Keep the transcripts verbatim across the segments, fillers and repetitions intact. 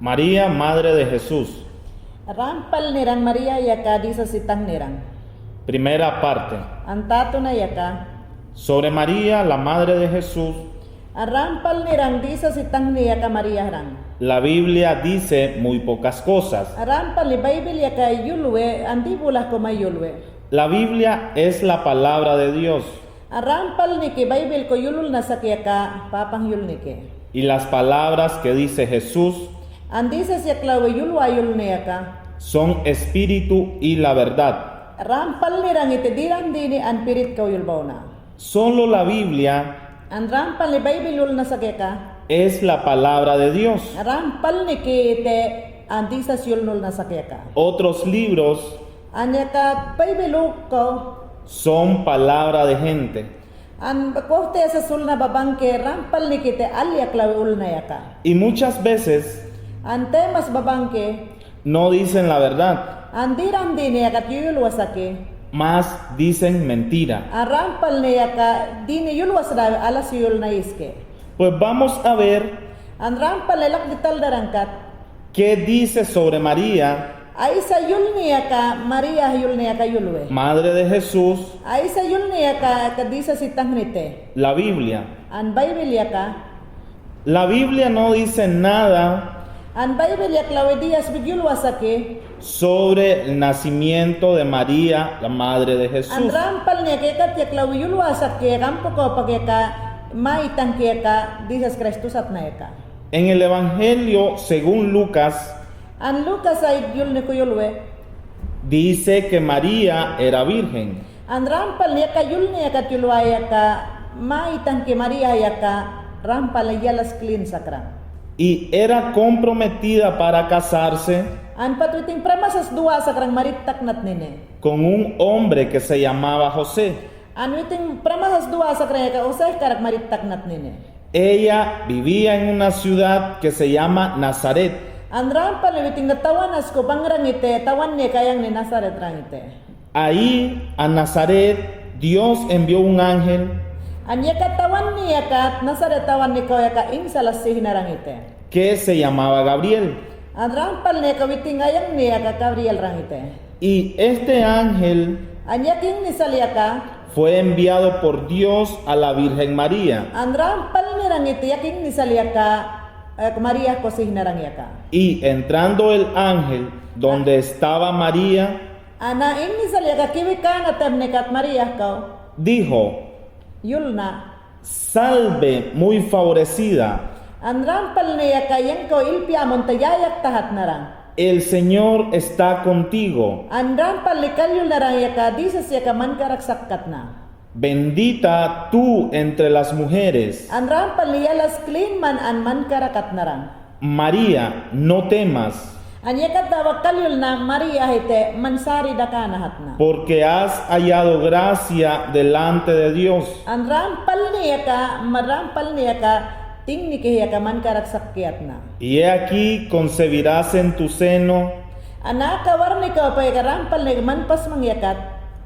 María, madre de Jesús. Rampal nirang María yaka Jisas itang nirang. Primera parte. Antatuna yaka. Sobre María, la madre de Jesús. Rampal nirang Jisas itang ni yaka Mariarang. La Biblia dice muy pocas cosas. Rampal ni Baibil yaka yulwe, an di bula ko ma yulwe. La Biblia es la palabra de Dios. Rampal niki Baibil ko yululna sak yaka, papang yul niki. Y las palabras que dice Jesús An Jisas yaklawi yulwa yulna yaka. son espíritu y la verdad. Rampal nirang iti diran dini an pirit kaw yulbawna. Solo la Biblia An rampal ni Baibil yulna sak yaka. es la palabra de Dios. Rampal niki iti an Jisas yulnulna sak yaka. Otros libros An yaka Baibil ukko. son palabra de gente. An kohta yasas ulna babangke rampal niki iti all yaklawi ulna yaka. Y muchas veces An taymas babangke no dicen la verdad. An diran dini yakat yuyulwa saki. Más dicen mentira. An rampal ni yaka dini yulwa sadawi alas yuyulna iski. Pues vamos a ver An rampal ni lakk di taldarangkat. ¿Qué dice sobre María? Aysa yulni yaka María yulni yaka yulwe. Madre de Jesús. Aysa yulni yaka ka Jisas itang niti. La Biblia. An Baibil yaka. La Biblia no dice nada An Baibil yaklawi diyas big yulwa saki. sobre el nacimiento de María, la madre de Jesús. An rampal ni yaka yakat yaklawi yulwa saki, kampuko pak yaka, ma itang ki yaka, Jisas Kristu satna yaka. En el Evangelio según Lucas, An Lukas aid yulni ko yulwe. dice que María era virgen. An rampal ni yaka yulni yakat yulwa yaka, ma itang ki María yaka, rampal ni yalas klin sakrang. Y era comprometida para casarse An pat witing pramasas duwa sakrang marit taknat nini. con un hombre que se llamaba José. An witing pramasas duwa sakrang yaka José karak marit taknat nini. Ella vivía en una ciudad que se llama Nazaret. An rampal ni witing na tawanas ko bangrang iti, tawan ni yaka ayang ni Nazaret rang iti. Ahí, a Nazaret, Dios envió un ángel An yaka tawan ni yaka, Nazaret tawan ni ko yaka insal a sihna rang iti. que se llamaba Gabriel. An rampal ni yaka witing ayang ni yaka Gabriel rang iti. Y este ángel An yak ingnisal yaka. fue enviado por Dios a la Virgen María. An rampal nirang iti yak ingnisal yaka, eh, María ko sihna rang yaka. Y entrando el ángel donde estaba María, An ingnisal yaka kiwi kana tayma ni kat María kaw. dijo, Yulna. Salve, muy favorecida. An rampal ni yaka yang kaw ilpi amonta yayak tahatna rang. El Señor está contigo. An rampal ni kalyulna rang yaka Jisas yaka mankarak sakkatna. Bendita tú entre las mujeres. An rampal ni yalas klin man an mankarakatna rang. María, no temas. An yakat dawak kalyulna María hiti, mansari dakana hatna. Porque has hallado gracia delante de Dios. An rampal ni yaka, ma rampal ni yaka, tingni ki yaka mankarak sakkiyatna. Y he aquí concebirás en tu seno. An aka warni kaw pay yaka rampal ni manpasmang yakat.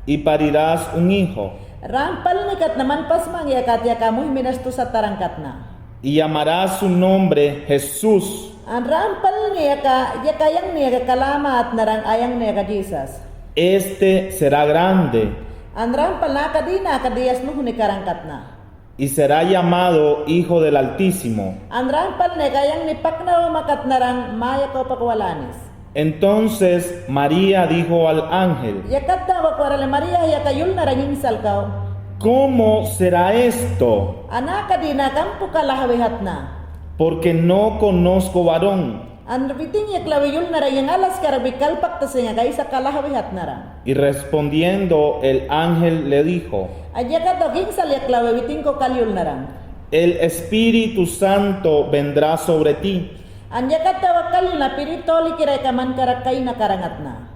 Y parirás un hijo. Rampal ni katna manpasmang yakat yaka muhimina estu satarang katna. Y llamarás su nombre Jesús. An rampal ni yaka, yaka ayang ni yaka kalamatna rang ayang ni yaka Jisas. Este será grande. An rampal na aka dina aka diyas nuhni karang katna. Y será llamado Hijo del Altísimo. An rampal ni yaka ayang ni pakna uma katna rang ma yaka upak walanis. Entonces María dijo al ángel, Yakat dawak warali María yaka yulna rang insal kaw. ¿Cómo será esto? An aka dina kampuka lahwi hatna. Porque no conozco varón. An witing yaklawi yulna rang yang alas karak bi kalpakta singaka isa ka lahwi hatna rang. Y respondiendo el ángel le dijo, An yakat dawak insal yaklawi witing ko kalyulna rang. El Espíritu Santo vendrá sobre ti. An yakat dawak kalyulna Spirit Holy kira yaka mankarak kayna karangatna.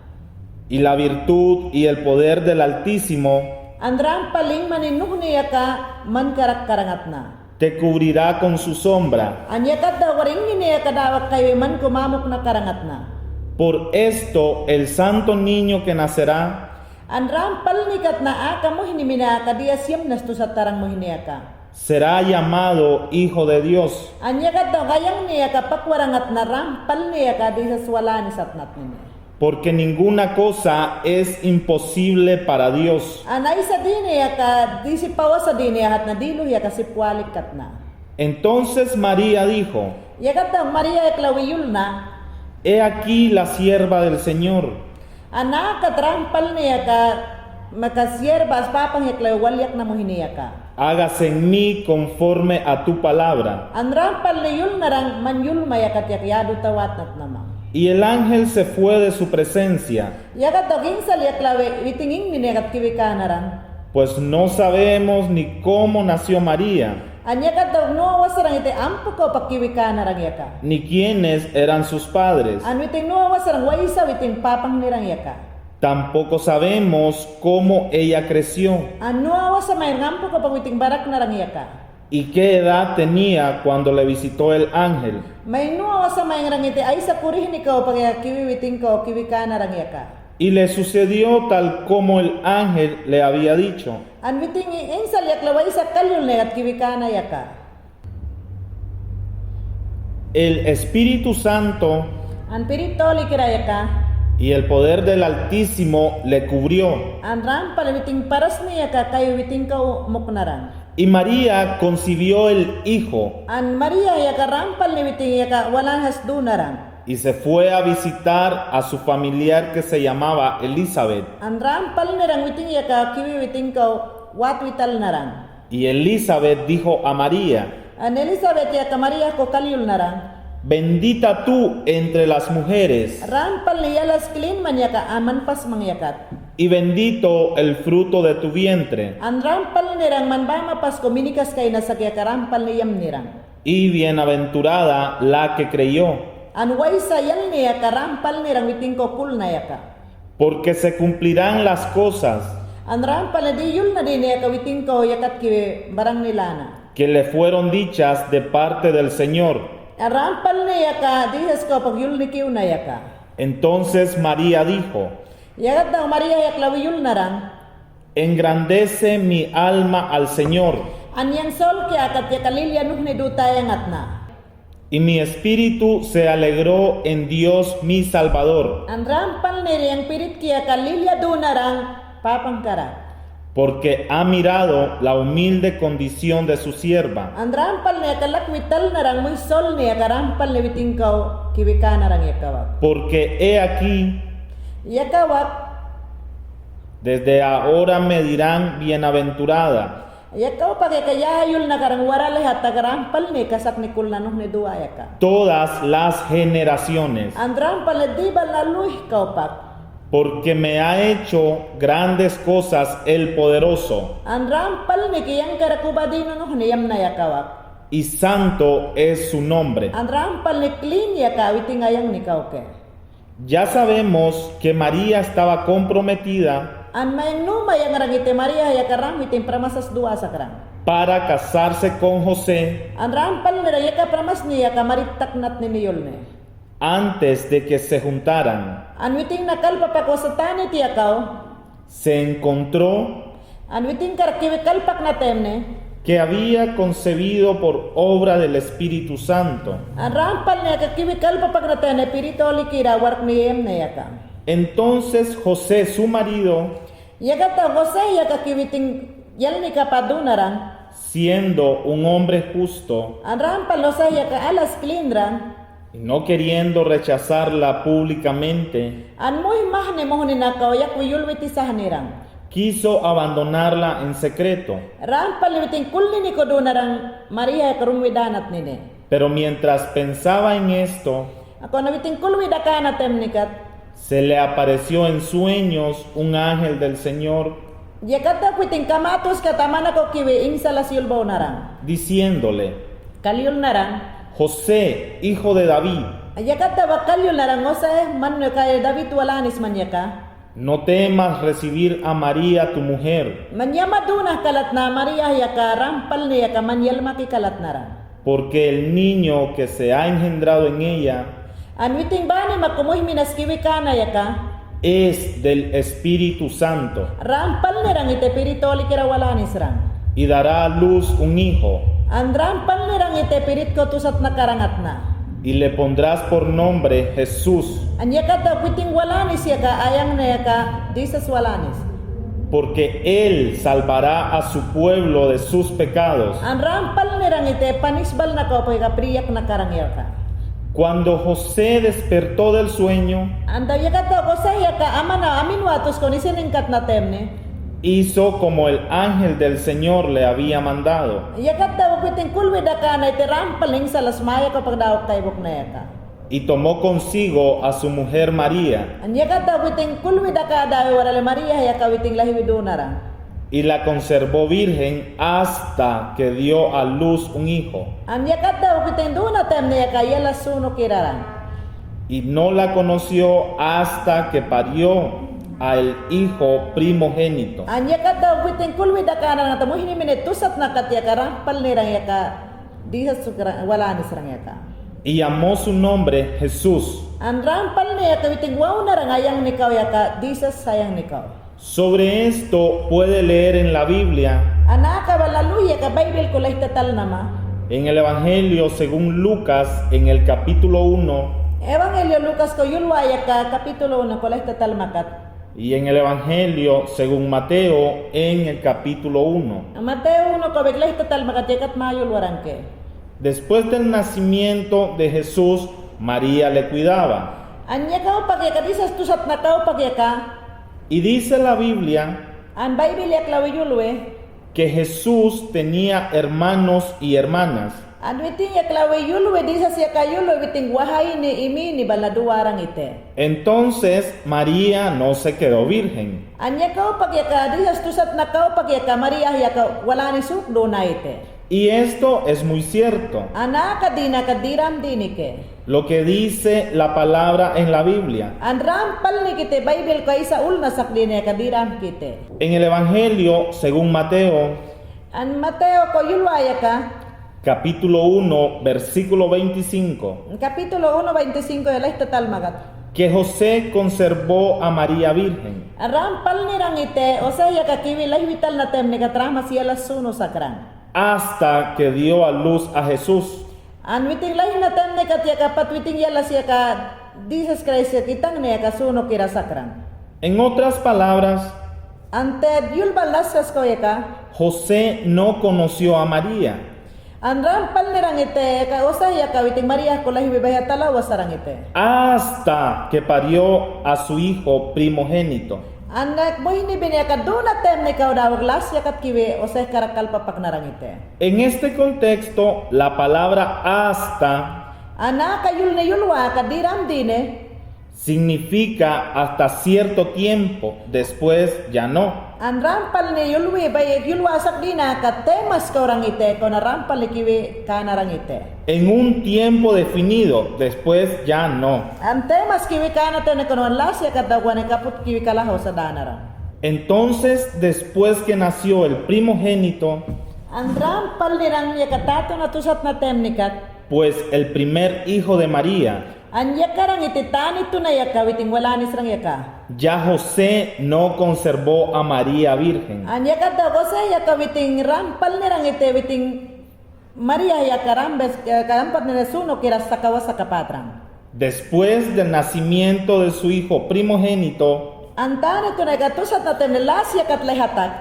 Y la virtud y el poder del Altísimo An rampal ingmani nuhni yaka mankarak karangatna. te cubrirá con su sombra. An yakat dawak ingni yaka dawak kaywi manku mamukna karangatna. Por esto el santo niño que nacerá An rampal ni katna aka muhni mina aka diyas yamna estu satarang muhni yaka. será llamado Hijo de Dios. An yakat daw kayangni aka pakwarangatna, rampalni aka disas walanis satnatnini. Porque ninguna cosa es imposible para Dios. An aysa dini aka disi pawasa dini ahatna diluhi aka sip walik katna. Entonces María dijo, Yakat daw María yaklawi yulna, He aquí la sierva del Señor. An akat rampalni aka, maka sierva, papan yaklawi walyaknamuhini aka. Hágase en mí conforme a tu palabra. An rampalni yulnarang man yulma yakat yak yadut awatnat namang. Y el ángel se fue de su presencia. Yakat daw insal yaklawi witing ingni yakat kiwi kanarang. Pues no sabemos ni cómo nació María. An yakat daw no awasarang iti ampu kawpa kiwi kanarang yaka. Ni quiénes eran sus padres. An witing no awasarang waysa witing papangnirang yaka. Tampoco sabemos cómo ella creció. An no awasa mayrang ampu kawpa witing baraknarang yaka. Y qué edad tenía cuando le visitó el ángel. Mayrang no awasa mayrang iti aysa kurihni kawpa kiwi witing kaw kiwi kanarang yaka. Y le sucedió tal como el ángel le había dicho. An witing insal yaklawi aysa kalyulna yakat kiwi kana yaka. El Espíritu Santo An Pirit Tolikira yaka. Y el poder del Altísimo le cubrió. An rampal witing parasni yaka kay witing kaw muknarang. Y María concibió el hijo. An María yaka rampalni witing yaka walan has dunarang. Y se fue a visitar a su familiar que se llamaba Elizabeth. An rampalnirang witing yaka kiwi witing kaw watwi talnarang. Y Elizabeth dijo a María, An Elizabeth yaka María ko kalyulnarang. Bendita tú entre las mujeres. Rampalni yalas klin man yaka aman pasmang yakat. Y bendito el fruto de tu vientre. An rampalnirang man bamapas ko minikas kaynasak yaka rampalni yamnirang. Y bienaventurada la que creyó. An waysa yalni yaka rampalnirang witing ko kulna yaka. Porque se cumplirán las cosas An rampalni di yulna dini yaka witing kaw yakat kiwi barangni lana. Que le fueron dichas de parte del Señor. An rampalni yaka disas kawpa yulni kiwna yaka. Entonces María dijo, Yakat daw María yaklawi yulnarang. Engrandece mi alma al Señor. An yang solki yakat yaka lilia nuhni du tayangatna. Y mi espíritu se alegró en Dios mi Salvador. An rampalnir yang piritki yaka lilia dunarang papangkarak. Porque ha mirado la humilde condición de su sierva. An rampalni yaka lakwi talnarang muy solni yaka rampalni witing kaw kiwi kanarang yaka wak. Porque he aquí, Yaka wak. Desde ahora me dirán bienaventurada. Yaka wak yaka ya yulnakarang warali hata rampalni kasakni kulna nuhni duwa yaka. Todas las generaciones. An rampalni dibalna luhi kawpak. Porque me ha hecho grandes cosas el poderoso. An rampalniki yangkarak uba dinu nuhni yamna yaka wak. Y santo es su nombre. An rampalni klin yaka witing ayangni kawke. Ya sabemos que María estaba comprometida An mayang nu mayangrang iti María yaka ram witing pramasas duwa sakrang. Para casarse con José. An rampalnirang yaka pramasni yaka marit taknatnini yulni. Antes de que se juntaran. An witing na kalpapak wasataniti yakaw. Se encontró An witing karak kiwi kalpakna taymni. Que había concebido por obra del Espíritu Santo. An rampalni yaka kiwi kalpapakna taymni Pirit Tolikira warkni yamna yaka. Entonces José, su marido, Yakat daw José yaka kiwi witing yalni kapatdunarang. Siendo un hombre justo. An rampal José yaka alas klinrang. Y no queriendo rechazarla públicamente, An muhimahni muhni nakaw yakwi yulwiti sahnirang. Quiso abandonarla en secreto. Rampalni witing kulnini kudunarang María yaka rumwi danatnini. Pero mientras pensaba en esto, Ako na witing kulwi dakana taymnikat. Se le apareció en sueños un ángel del Señor. Yakat daw witing kamatuskat aman ako kiwi insalas yulbawnarang. Diciéndole, Kalyulnarang. José, hijo de David. Yakat daw kalyulnarang José, man yaka David walanis man yaka. No temas recibir a María tu mujer. Man yama duna kalatna María yaka rampalni yaka man yalmaki kalatnarang. Porque el niño que se ha engendrado en ella An witing bani maku muhiminas kiwi kana yaka. Es del Espíritu Santo. Rampalnirang iti Pirit Tolikira walanisrang. y dará a luz un hijo, An rampal nirangite piritko tusat na karangatna. Y le pondrás por nombre Jesús. An yakat dawkwiting walanis yaka ayangni yaka Jisas walanis. Porque él salvará a su pueblo de sus pecados. An rampal nirangite panisbalnakaw pag yaka piriyakna karang yaka. Cuando José despertó del sueño, An daw yakat daw José yaka amana aminwatus kon isiningkat na temni. Hizo como el ángel del Señor le había mandado. Yakat daw kwiting kulwi dakana iti rampal ning salas mayaka pag daw kaybuk na yaka. Y tomó consigo a su mujer María. An yakat daw kwiting kulwi daka daw warale María yaka witing lahiwi duna rang. Y la conservó virgen hasta que dio a luz un hijo. An yakat daw kwiting duna temni yaka yala sunu kira rang. Y no la conoció hasta que parió al hijo primogénito. An yakat daw kwiting kulwi dakana rang ata muhni mine tusat nakat yaka rampal nirang yaka Jisas walanis rang yaka. Y llamó su nombre Jesús. An rampal ni yaka witing waw na rang ayangni kaw yaka Jisas ayangni kaw. Sobre esto puede leer en la Biblia. An aka bal laluhi yaka Baybilku laytatalnama. En el Evangelio según Lucas, en el capítulo uno. Evangelio Lukasko yulwa yaka capítulo uno ko laytatalmakat. Y en el Evangelio según Mateo, en el capítulo uno. Mateo uno ko bek laytatalmakat yakat mayulwa rangke. Después del nacimiento de Jesús, María le cuidaba. An yaka kawpak yaka Jisas tusat na kawpak yaka. Y dice la Biblia. An Baybil yaklawi yulwi. Que Jesús tenía hermanos y hermanas. An witing yaklawi yulwi Jisas yaka yulwi witing wahayni imini bal na duwa rang ite. Entonces María no se quedó virgen. An yaka kawpak yaka Jisas tusat na kawpak yaka María yaka walanis uk duna ite. Y esto es muy cierto. An aka dina ka diram dini ke. Lo que dice la palabra en la Biblia. An rampal nikite Baybilko isa ulnasak dini yaka diram kite. En el Evangelio según Mateo. An Mateo ko yulwa yaka. Capítulo uno, versículo veinticinco. Capítulo uno veinticinco ya laytatalmakat. Que José conservó a María virgen. Rampal nirang ite José yaka kiwi lahiwi talna temnikat ramas yala sunu sakrang. Hasta que dio a luz a Jesús. An witing lahina temnikat yaka pat witing yalas yaka Jisas Kraist yaka itangni yaka sunu kira sakrang. En otras palabras. Ante yulbal laskas kaw yaka. José no conoció a María. An rampal nirang ite yaka José yaka witing María ko lahiwi baya talawa sarang ite. Hasta que parió a su hijo primogénito. An muhni bini yaka duna temni kaw dawak las yakat kiwi José karak kalpapakna rang ite. En este contexto, la palabra hasta. An aka yulni yulwa ka diram dini. Significa hasta cierto tiempo, después ya no. An rampal ni yulwi baya yulwa sak dina ka temas kaw rang ite, kaw na rampal ni kiwi kana rang ite. En un tiempo definido, después ya no. An temas kiwi kana temni kaw na las yakat dawani kaput kiwi kalaho sa dana rang. Entonces, después que nació el primogénito. An rampal nirang yaka tatuna tusat na temnikat. Pues el primer hijo de María. An yaka rang ite tanituna yaka witing walanis rang yaka. Ya José no conservó a María virgen. An yakat daw José yaka witing rampal nirang ite witing María yaka rambes, eh, karampat nira sunu kira sakawa sakapat rang. Después del nacimiento de su hijo primogénito. An tanituna yaka tusat na temni las yakat lahatak.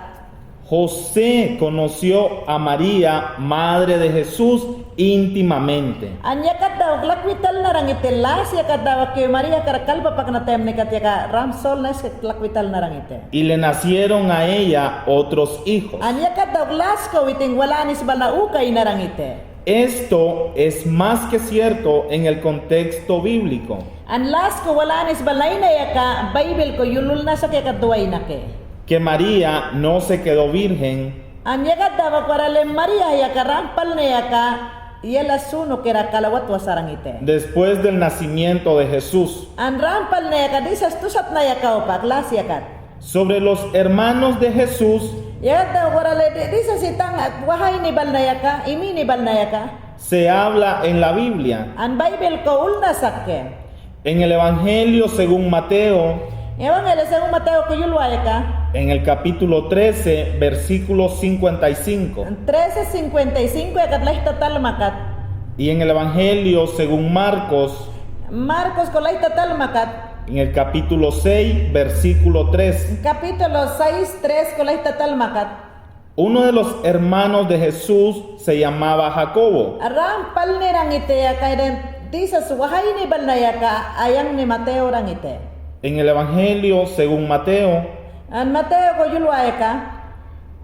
José conoció a María, madre de Jesús, íntimamente. An yakat dawak lakwitalna rang ite las yakat dawak kiwi María karak kalpapakna temnikat yaka ram solnes lakwitalna rang ite. Y le nacieron a ella otros hijos. An yakat dawak las kaw witing walanis bal na uka ina rang ite. Esto es más que cierto en el contexto bíblico. An las kaw walanis bal na ina yaka Baybil ko yululnasak yaka duwa ina ke. Que María no se quedó virgen. An yakat dawak warale María yaka rampal ni yaka yala sunu kira kalawatwa sarang ite. Después del nacimiento de Jesús. An rampal ni yaka Jisas tusat na yaka kawpak las yakat. Sobre los hermanos de Jesús. Yakat dawak warale Jisas itang wahayni bal na yaka, imini bal na yaka. Se habla en la Biblia. An Baybil ko ulnasak ke. En el Evangelio según Mateo. Evangelio según Mateo kuyulwayaka. En el capítulo trece, versículo cincuenta y cinco. Trece cincuenta y cinco yakat layta talmakat. Y en el Evangelio según Marcos. Marcos ko layta talmakat. En el capítulo seis, versículo tres. Capítulo seis, tres ko layta talmakat. Uno de los hermanos de Jesús se llamaba Jacobo. Ran palnirangite yaka, eden Jisas wahayni balnayaka, ayangni Mateo rangite. En el Evangelio según Mateo. An Mateo kuyulwayaka.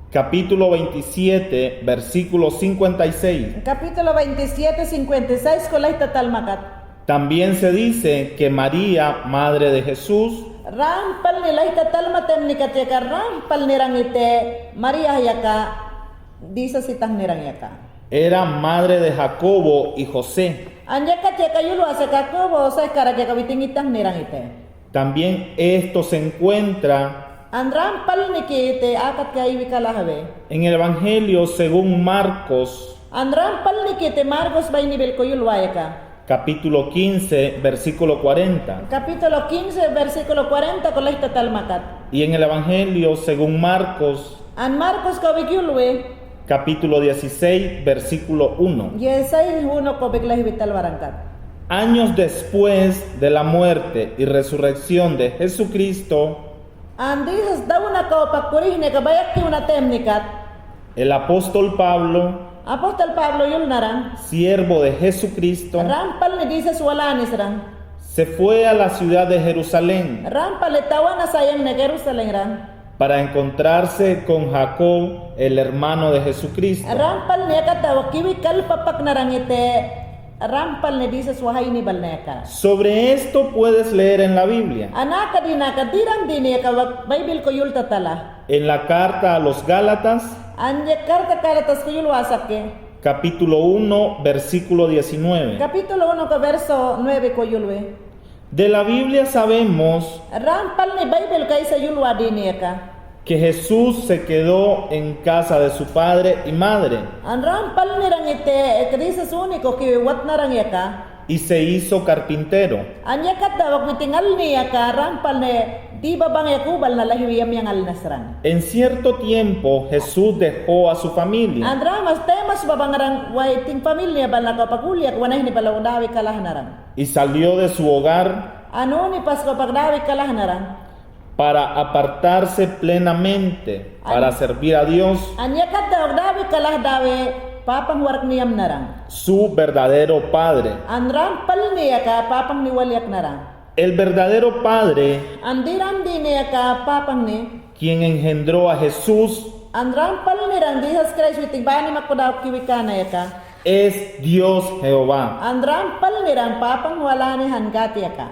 Capítulo veintisiete, versículo cincuenta y seis. Capítulo veintisiete, cincuenta y seis ko layta talmakat. También se dice que María, madre de Jesús, ran palni layta talma temnikat yaka, ran palnirangite María yaka, Jisas itahnirang yaka. Era madre de Jacobo y José. An yakat yaka yulwa saka Jacobo, José karak yaka witin itahnirangite. También esto se encuentra. An ran palniki te akat ka iwi kalahwe. En el Evangelio según Marcos. An ran palniki te Marcos bainibel kuyulwayaka. Capítulo quince, versículo cuarenta. Capítulo quince, versículo cuarenta ko layta talmakat. Y en el Evangelio según Marcos. An Marcos kawbik yulwi. Capítulo dieciséis, versículo uno. Dieciséis uno kawbik laywi talwarangkat. Años después de la muerte y resurrección de Jesucristo, an Jisas dawna kawpa kurihni ka bayak tiwna temnikat. El apóstol Pablo, apóstol Pablo yulnaran. Siervo de Jesucristo, ran palni Jisas walanisran. Se fue a la ciudad de Jerusalén. Ran palni tawana sayangni Jerusalenran. Para encontrarse con Jacob, el hermano de Jesucristo. Ran palni yakat dawak kiwi kalpapaknarangite, ran palni Jisas wahayni balnayaka. Sobre esto puedes leer en la Biblia. An akat dinaka, diran dinaka wak Baibil ko yultatala. En la carta a los Gálatas. An yakat karta Gálatas ko yulwa sake. Capítulo uno, versículo diecinueve. Capítulo uno ko verso nueve ko yulwi. De la Biblia sabemos, ran palni Baibil ka isa yulwa dinaka, que Jesús se quedó en casa de su padre y madre. An ran palnirangite, Jisas uniko kiwi watnarang yaka. Y se hizo carpintero. An yakat dawak witin alni yaka, ran palni dibabang yaka ubalna laywi yamyan alnasran. En cierto tiempo, Jesús dejó a su familia. An ramas, temas babangrang witin familia balna kawpa kulyak wanayni bala dawi kalahnarang. Y salió de su hogar. An uni pas kawpa dawi kalahnarang. Para apartarse plenamente para servir a Dios. An yakat dawak dawi kalah dawi papang warkni yamnarang. Su verdadero padre. An ran palni yaka papangni walyaknarang. El verdadero padre. An diran dinaka papangni. Quien engendró a Jesús. An ran palnirang Jisas Kraist witin bani makpo dawak kiwi kana yaka. Es Dios Jehová. An ran palnirang papang walani han Gad yaka.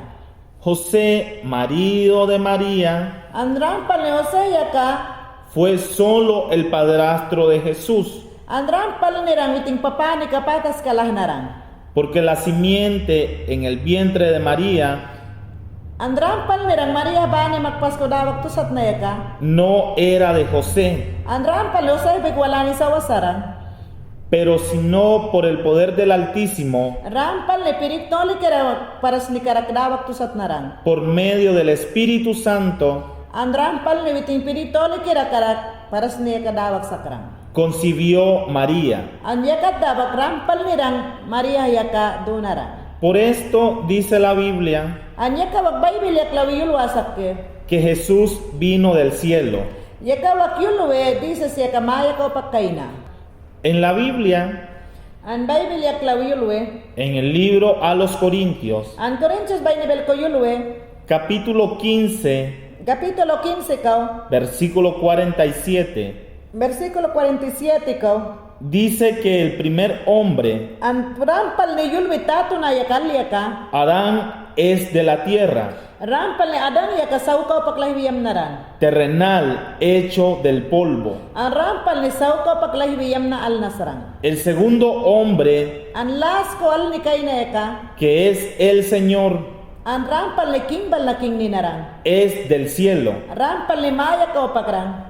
José, marido de María, an ran palni José yaka, fue solo el padrastro de Jesús. An ran palnirang witin papani kapatas kalahnarang. Porque la simiente en el vientre de María, an ran palnirang María bani makpas ko dawak tusatna yaka, no era de José. An ran palni José bek walani sawa sara. Pero sino por el poder del Altísimo, ran palni Spirit Holy kira parasnikarak dawak tusatnarang. Por medio del Espíritu Santo, an ran palni witin Spirit Holy kira karak parasniyaka dawak sakrang. Concibió María. An yakat dawak ran palnirang María yaka dunarang. Por esto dice la Biblia, an yaka wak Baibil yaklawi yulwa sakke, que Jesús vino del cielo. Yaka wak yulwi Jisas yaka maya kawpa kayna. En la Biblia, an Baibil yaklawi yulwi, en el libro a los Corintios, an Korintios bainibel ko yulwi, capítulo quince, capítulo quince kaw, versículo cuarenta y siete, versículo cuarenta y siete kaw, dice que el primer hombre, an ran palni yulwi tatuna yaka, al yaka, Adán, es de la tierra. Ran palni Adán yaka saw kawpak laywi yamnarang. Terrenal, hecho del polvo. An ran palni saw kawpak laywi yamna alnasrang. El segundo hombre, an lasko alni kayna yaka, que es el Señor, an ran palni king balna king ninarang, es del cielo, ran palni maya kawpakrang.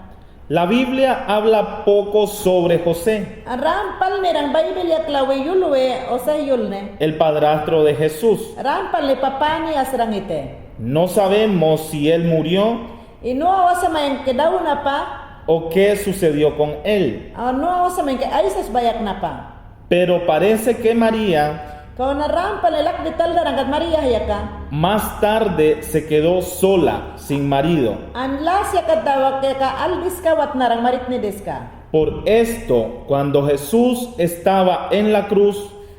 La Biblia habla poco sobre José, ran palnirang Baibil yaklawi yulwi José yulne, el padrastro de Jesús, ran palni papani asrangite. No sabemos si él murió. I nuwa wasa maya'nke daw na pa. O qué sucedió con él. A nuwa wasa maya'nke aysa sbayak na pa. Pero parece que María. Kawana rampal lakdi tal naran kat María yaka. Más tarde se quedó sola, sin marido. An las yakat dawak yaka aldiska watnaran, maritni diska. Por esto, cuando Jesús estaba en la cruz.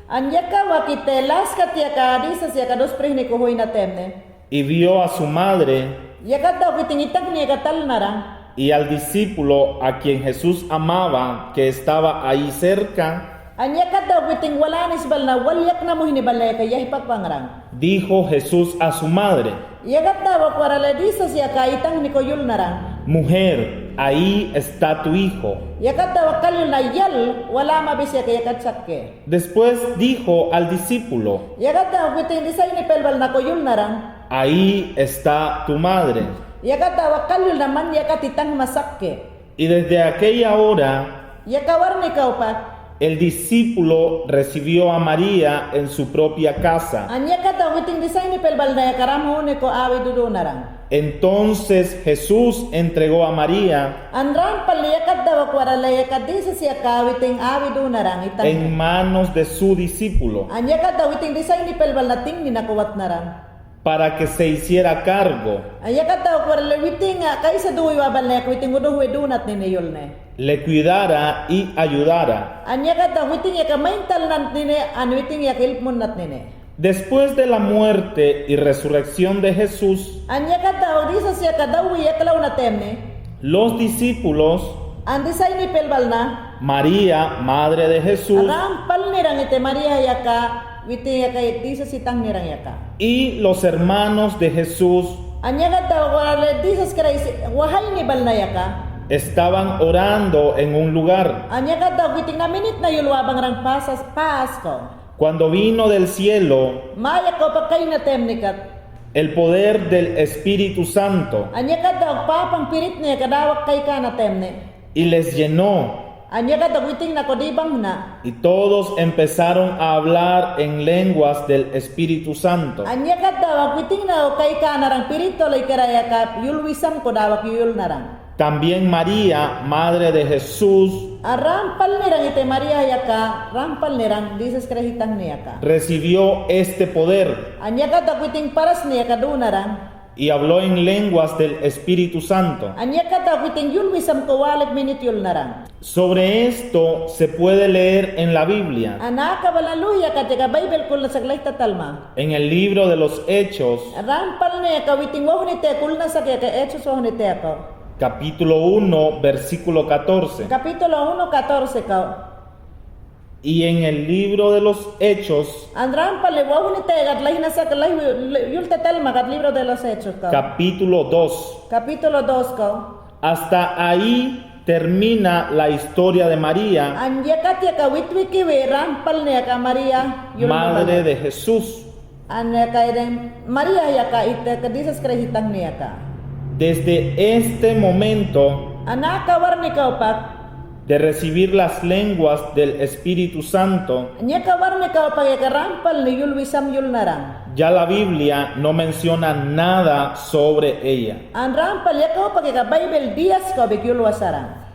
An yaka wakite las kat yaka Jisas yaka dusprihnikuhuy na temne. Y vio a su madre. Yakat dawak witin itangni yaka tal naran. Y al discípulo a quien Jesús amaba, que estaba ahí cerca. An yakat dawak witin wal anisbalna, wal yaknamuhnibal yaka yahipakpangrang. Dijo Jesús a su madre. Yakat dawak warale Jisas yaka itangniko yul naran. Mujer, ahí está tu hijo. Yakat dawak kal yul na, yal, wal amabis yaka yakat sakke. Después dijo al discípulo. Yakat dawak witin disaynipelbalnako yul naran. Ahí está tu madre. Yakat dawak kal yul na, man yakat itangma sakke. Y desde aquella hora. Yaka warnikaw pat. El discípulo recibió a María en su propia casa. An yakat dawak witin disaynipelbalna yaka ram huniko awi dudu naran. Entonces Jesús entregó a María. An rampal yakat dawak warale yaka Jisas yaka witin awi dunaran itang. En manos de su discípulo. An yakat dawak witin disaynipelbalna tingninako watnaran. Para que se hiciera cargo. An yakat dawak warale witin, a, kaysa duwiwabalne yaka witin uduhwi dunatnine yulne. Le cuidara y ayudara. An yakat dawak witin yaka mayntalnatnine, an witin yaka ilpmunnatnine. Después de la muerte y resurrección de Jesús. An yakat dawak Jisas yaka dawwi yaklaw na temne. Los discípulos. An disaynipelbalna. María, madre de Jesús. Rampal niran ite María yaka, witin yaka Jisas itang niran yaka. Y los hermanos de Jesús. An yakat dawak warale Jisas Kraist wahaynibalna yaka. Estaban orando en un lugar. An yakat dawak witin na minitna yul wabangrang pasas, pasko. Cuando vino del cielo. Mayakko pakay na temne kat. El poder del Espíritu Santo. An yakat dawak Papang Piritne yaka dawak kayka na temne. Y les llenó. An yakat dawak witingnako dibangna. Y todos empezaron a hablar en lenguas del Espíritu Santo. An yakat dawak witingnako kayka naran Piritolo ikera yaka yul wisamko dawak yuyul naran. También María, madre de Jesús. A rampal niran ite María yaka, rampal niran Jisas Kraist itangne yaka. Recibió este poder. An yakat dawak witin parasne yaka dunaran. Y habló en lenguas del Espíritu Santo. An yakat dawak witin yul wisamko walik minit yul naran. Sobre esto se puede leer en la Biblia. An aka balna luhi yakat yaka Baybel kulnasak lahi tatalma. En el libro de los Hechos. Rampalne yaka witin wahnite kulnasak yaka Hechos wahnite yaka. Capítulo uno, versículo catorce. Capítulo uno, catorce ka. Y en el libro de los Hechos. An rampal wahnite kat lahi nasak lahi yul tatalma kat libro de los Hechos ka. Capítulo dos. Capítulo dos ka. Hasta ahí termina la historia de María. An yakat yaka witwikiwi rampalne yaka María yul. Madre de Jesús. An yaka iden María yaka ite ka Jisas Kraist itangne yaka. Desde este momento. An aka warnikaw pat. De recibir las lenguas del Espíritu Santo. An aka warnikaw pat yaka rampalne yul wisam yul naran. Ya la Biblia no menciona nada sobre ella. An rampal yaka pat yaka Baybel diyaskawbik yul wasaran.